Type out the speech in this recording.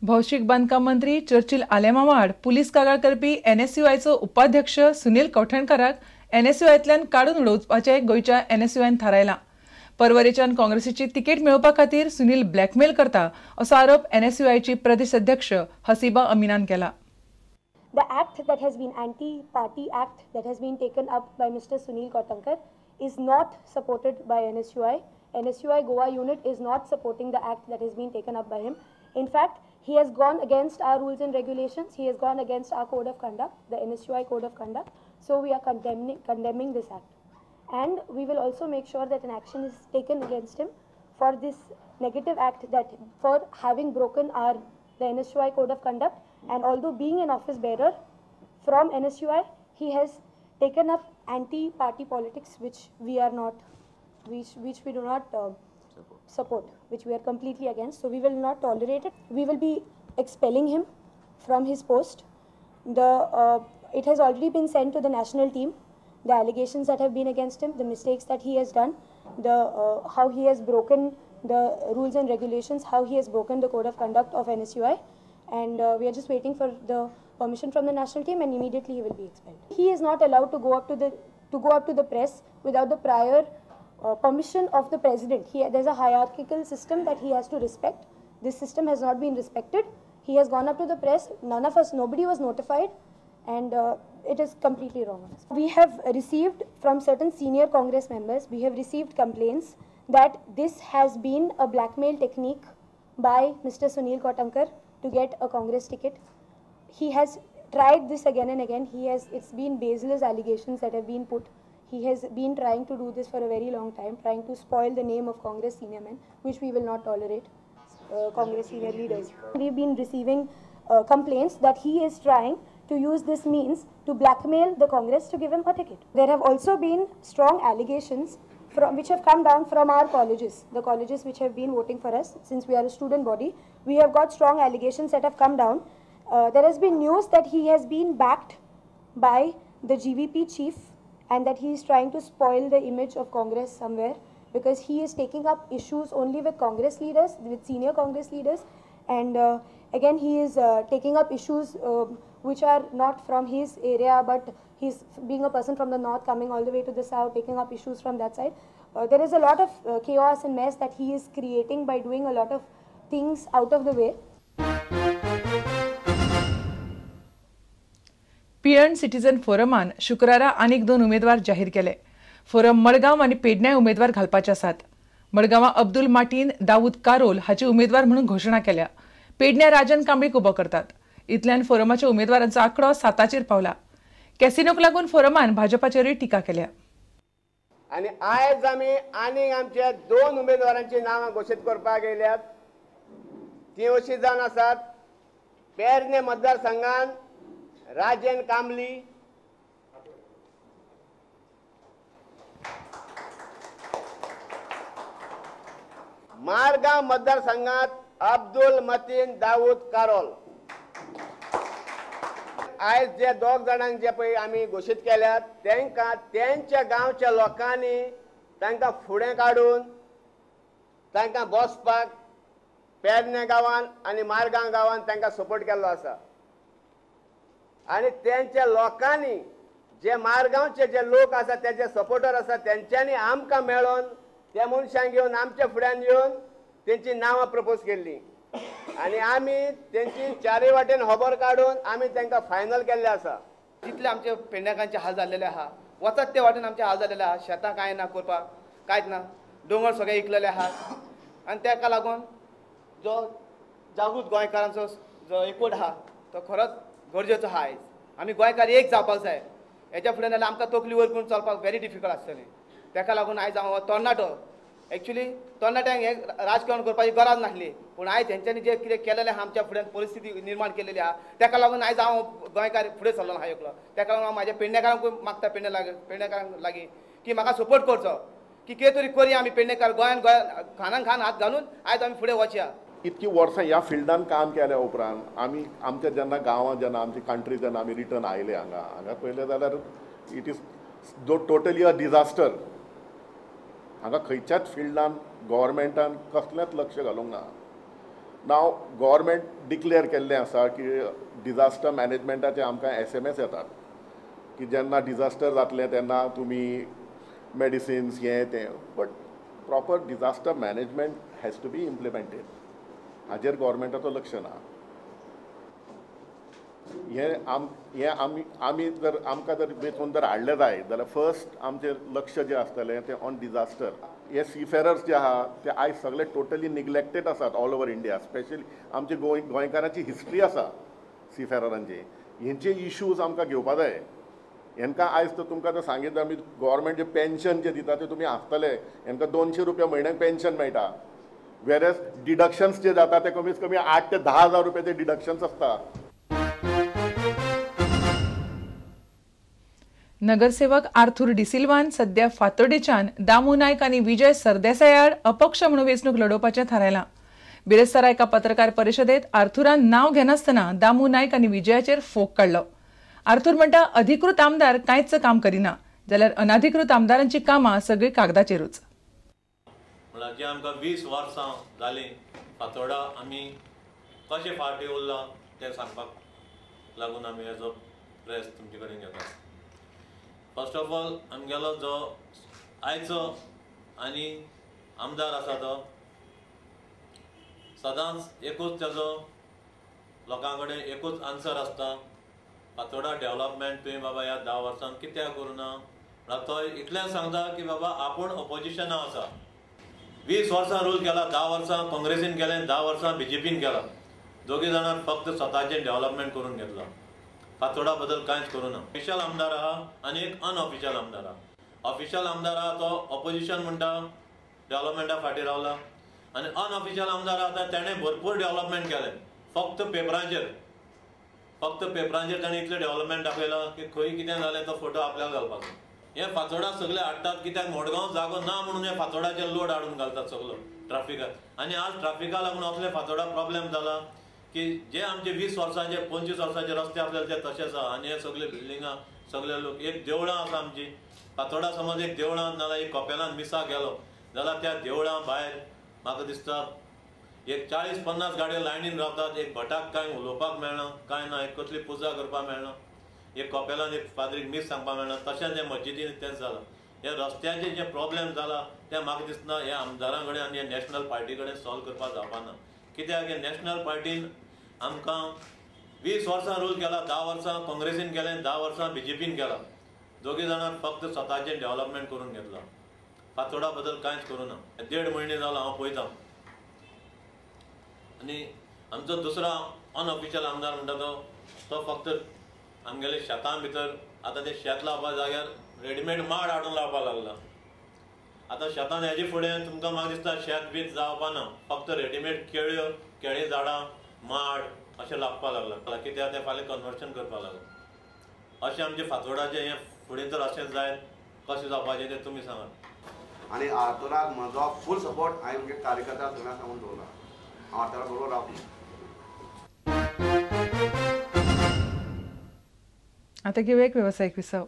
भौशीक बांदकाम मंत्री चर्चिल आलेमांव आड पुलीस कागाळ करपी एनएसयूआयचो उपाध्यक्ष सुनील कवठणकाराक एनएसयूआयतल्यान काडून उडोवपाचें गोंयच्या एनएसयूआयन थारायलां. परवरेच्यान काँग्रेसीची तिकेट मेळोवपा खातीर सुनील ब्लॅकमेल करता असो आरोप एनएसयूआयची प्रदेश अध्यक्ष हसीबा अमीनान केला. The act that has been anti-party act that has been taken up by Mr. Sunil Kawthankar is not supported by NSUI. NSUI Goa unit is not supporting the act that has been taken up by him. In fact, he has gone against our rules and regulations. He has gone against our code of conduct, the NSUI code of conduct. So we are condemning this act. And we will also make sure that an action is taken against him for this negative act, that for having broken the NSUI code of conduct. And although being an office bearer from NSUI, he has taken up anti-party politics, which we are not, which we do not support, which we are completely against. So we will not tolerate it. We will be expelling him from his post. It has already been sent to the national team. The allegations that have been against him, the mistakes that he has done, the how he has broken the rules and regulations, how he has broken the code of conduct of NSUI. And we are just waiting for the permission from the national team, and immediately he will be expelled. He is not allowed to go up to the press without the prior permission of the president. There's a hierarchical system that he has to respect. This system has not been respected. He has gone up to the press. None of us, nobody was notified, and it is completely wrong. We have received from certain senior Congress members, we have received complaints that this has been a blackmail technique by Mr. Sunil Kawthankar to get a Congress ticket. He has tried this again and again. It's been baseless allegations that have been put. He has been trying to do this for a very long time, trying to spoil the name of Congress senior men, which we will not tolerate, Congress senior leaders. We've been receiving complaints that he is trying to use this means to blackmail the Congress to give him a ticket. There have also been strong allegations which have come down from our colleges, the colleges which have been voting for us since we are a student body. We have got strong allegations that have come down. There has been news that he has been backed by the GVP chief and that he is trying to spoil the image of Congress somewhere, because he is taking up issues only with Congress leaders, with senior Congress leaders, and again he is taking up issues which are not from his area, but he's being a person from the north coming all the way to the south, taking up issues from that side. There is a lot of chaos and mess that he is creating by doing a lot of things out of the way. Pilerne citizen फोरमान शुक्रारा आनीक 2 उमेदवार जाहीर केले. Forum Madgaon आनी पेडण्याय उमेदवार घालपाचे आसात. मडगांवां अब्दुल मार्टीन दाऊद कारोल हाची उमेदवार म्हणून घोशणा केल्या. पेडण्या राजन कांबळीक उबो करतात. इतल्यान फोरमाच्या उमेदवारांचो आंकडो 7 पावला. कॅसिनोक लागून फोरमान भाजपाचेरूय टिका केल्या. आनी आयज आमी आनीक आमच्या 2 उमेदवारांची नांवां घोशीत करपाक गेल्यात. ती अशी जावन आसात, पेरणे मतदारसंघान राजन कांबली, मारगांव मतदारसंघात अब्दुल मतीन दाऊद कारोल. आयज जे 2 जाणांक जे पळय आमी घोशीत केल्यात तांकां तेंच्या गांवच्या लोकांनी तांकां फुडें काडून तांकां बसपाक पेरणे गांवान आनी मारगांव गांवान तांकां सपोर्ट केल्लो आसा. आनी तेंच्या लोकांनी जे मारगांवचे जे लोक आसा तेजे सपोर्टर आसा तेंच्यांनी आमकां मेळोन त्या मनशांक घेवन आमच्या फुड्यान येवन तेंची नांवां प्रपोज केल्ली आनी आमी तेंची चारय वाटेन खबर काडून आमी तांकां फायनल केल्ले आसा. जितले आमचे पेडण्याकांचे हाल जाल्लेले आहा, वचत ते वाटेन आमचे हाल जाल्लेले आहा. शेतां कांय ना करपाक, कांयच ना, दोंगर सगळे इकलेले आहात. आनी ताका लागून जो जागृत गोंयकारांचो जो एकवट आहा तो खरोच गरजेचो आहा. आयज आमी गोंयकार एक जावपाक जाय. हेच्या फुडें नाल्यार आमकां तकली वयर करून चलपाक व्हेरी डिफिकल्ट आसतलें. ताका लागून आयज हांव तरणाटो, एक्चुली तरणाट्यांक हें राजकारण करपाची गरज नासली, पूण आयज तेंच्यांनी जें कितें केलेलें आहा, आमच्या फुड्यान परिस्थिती निर्माण केलेली आहा, ताका लागून आयज हांव गोंयकार फुडें सरलो आहा एकलो. ताका लागून हांव म्हाज्या पेडणेकारांकूय मागता, पेडणेकारांक लागीं की म्हाका सपोर्ट करचो, की कितें तरी करया आमी पेडणेकार गोंयान गोंयान खानान खान हात घालून आयज आमी फुडें वचया. इतकी वर्सां ह्या फिल्डान काम केल्या उपरांत आमी आमच्या जेन्ना गांवांत जेन्ना आमची कंट्री जेन्ना आमी रिटर्न आयले हांगा हांगा पळयलें जाल्यार it is totally a disaster. हांगा खंयच्याच फिल्डान गव्हर्मेंटान कसलेंच लक्ष घालूंक ना. नाव गव्हर्मेंट डिक्लेअर केल्लें आसा की डिजास्टर मॅनेजमेंटाचे आमकां SMS येतात की जेन्ना डिजास्टर जातलें तेन्ना तुमी मेडिसिन्स हें तें, but proper disaster management has to be implemented. हाजेर गव्हर्मेंटाचो लक्ष ना. हें हें आमी आमी जर आमकां जर वेंचून जर हाडलें जाय जाल्यार फर्स्ट आमचें लक्ष जें आसतलें तें ऑन डिजास्टर. हे सीफेरर्स जे आहा ते आयज सगळे टोटली निग्लेक्टेड आसात ऑल ओवर इंडिया. स्पेशली आमचे गोंयकारांची हिस्ट्री आसा सीफेररांची. हेंचे इश्यूज आमकां घेवपा जाय. हेंकां आयज तर तुमकां जर सांगीत आमी गव्हर्मेंट जे पेन्शन जे दिता ते तुमी हांसतले. हेंकां 200 रुपया म्हयन्याक पेन्शन मेळटा, वेरेज डिडक्शन्स जे जाता ते कमीत कमी 8 ते 10 हजार रुपया ते डिडक्शन्स आसता. नगरसेवक आर्थूर डिसिल्वान सध्या फातोर्डेच्यान दामू नायक आनी विजय सरदेसाय आड अपक्ष म्हणून वेंचणूक लढोवपाचें थारायलां. बिरेस्तारा एका पत्रकार परिशदेत आर्थुरान नांव घेनासतना दामू नायक आनी विजयाचेर फोग काडलो. आर्थूर म्हणटा अधिकृत आमदार कांयच काम करिना जाल्यार अनाधिकृत आमदारांची कामां सगळीं कागदाचेरूच. म्हणल्यार जे आमकां 20 वर्सां जालीं फातोर्डा आमी कशें फाटीं उरला तें सांगपाक लागून आमी हेजो प्रेस तुमचे कडेन घेता. फर्स्ट ऑफ ऑल आमगेलो जो आयचो आनी आमदार आसा तो सदांच एकूच तेजो लोकां कडेन एकूच आन्सर आसता, फातोर्डा डेवलपमेंट तुवें बाबा ह्या 10 वर्सांक कित्याक करूं ना. म्हणल्यार तो इतलें सांगता की बाबा आपूण ऑपोजिशना आसा. 20 वर्सां रूल केला, 10 वर्सां काँग्रेसीन केलें, 10 वर्सां बीजेपीन केला. दोगी जाणां फक्त स्वताचें डेवलपमेंट करून घेतलां, फातोर्डा बद्दल कांयच करूं ना. ऑफिशियल आमदार आहा आनी एक अनऑफिशियल आमदार आहा. ऑफिशियल आमदार आहा तो ऑपोजिशन म्हणटा डेवलपमेंटा फाटीं रावला, आनी अनऑफिशियल आमदार आहा तेणें भरपूर डेवलपमेंट केलें. फक्त पेपरांचेर, फक्त पेपरांचेर ताणें इतलें डेवलपमेंट दाखयलां की खंय कितें जालें तो फोटो आपल्याक घालपाचो. हे फातोर्डा सगळे हाडटात कित्याक मडगांव जागो ना म्हणून हे फातोर्डाचेर लोड हाडून घालतात सगलो ट्राफिकाक. आनी आज ट्राफिका लागून असले फातोर्डा प्रॉब्लेम जाला की जे आमचे 20 वर्सांचे 25 वर्सांचे रस्ते आसले ते तशेच आहा. आनी हे सगळे बिल्डिंगां सगळे लोक, एक देवळां आसा आमची फातोर्डा, समज एक देवळां नाजाल्यार एक कपेलान मिसाक गेलो जाल्यार त्या देवळां भायर म्हाका दिसता एक 40-50 गाडयो लायनीन रावतात. एक भटाक कांय उलोवपाक मेळना, कांय ना, एक कसली पुजा करपाक मेळना, एक कपेलान एक फादरीक मीस सांगपाक मेळना. तशेंच हे मस्जिदीन तेंच जालां. हे रस्त्याचे जे प्रॉब्लेम जाला ते म्हाका दिसना हे आमदारां कडेन आनी हे नॅशनल पार्टी कडेन सॉल्व करपाक जावपा ना. कित्याक हे नॅशनल पार्टीन आमकां 20 वर्सां रूल केला, 10 वर्सां काँग्रेसीन केलें, 10 वर्सां बीजेपीन केला. दोगी जाणां फक्त स्वताचें डेवलपमेंट करून घेतलां, फातोर्डा बद्दल कांयच करूं ना. 1.5 म्हयने जालो हांव पळयतां. आनी आमचो दुसरो अनऑफिशियल आमदार म्हणटा तो तो फक्त आमगेले शेतां भितर आतां ते शेत लावपा जाग्यार रेडीमेड माड हाडून लावपाक लागला. आतां शेतान हेजे फुडें तुमकां म्हाका दिसता शेत बीत जावपा ना, फक्त रेडीमेड केळ्यो, केळी झाडां, माड अशें लागपाक लागला. कित्याक तें फाल्यां कन्वर्शन करपाक लागला. अशें आमचें फातोर्डाचें हें फुडें तर अशें जायत कशें जावपाचें तें तुमी सांगात. आनी आर्थराक म्हजो फूल सपोर्ट हांवें म्हगे कार्यकर्त्यांक सगळ्यांक सांगून दवरला, हांव आर्थरा बरोबर रावतलो. आतां घेवया एक वेवसायीक विसव.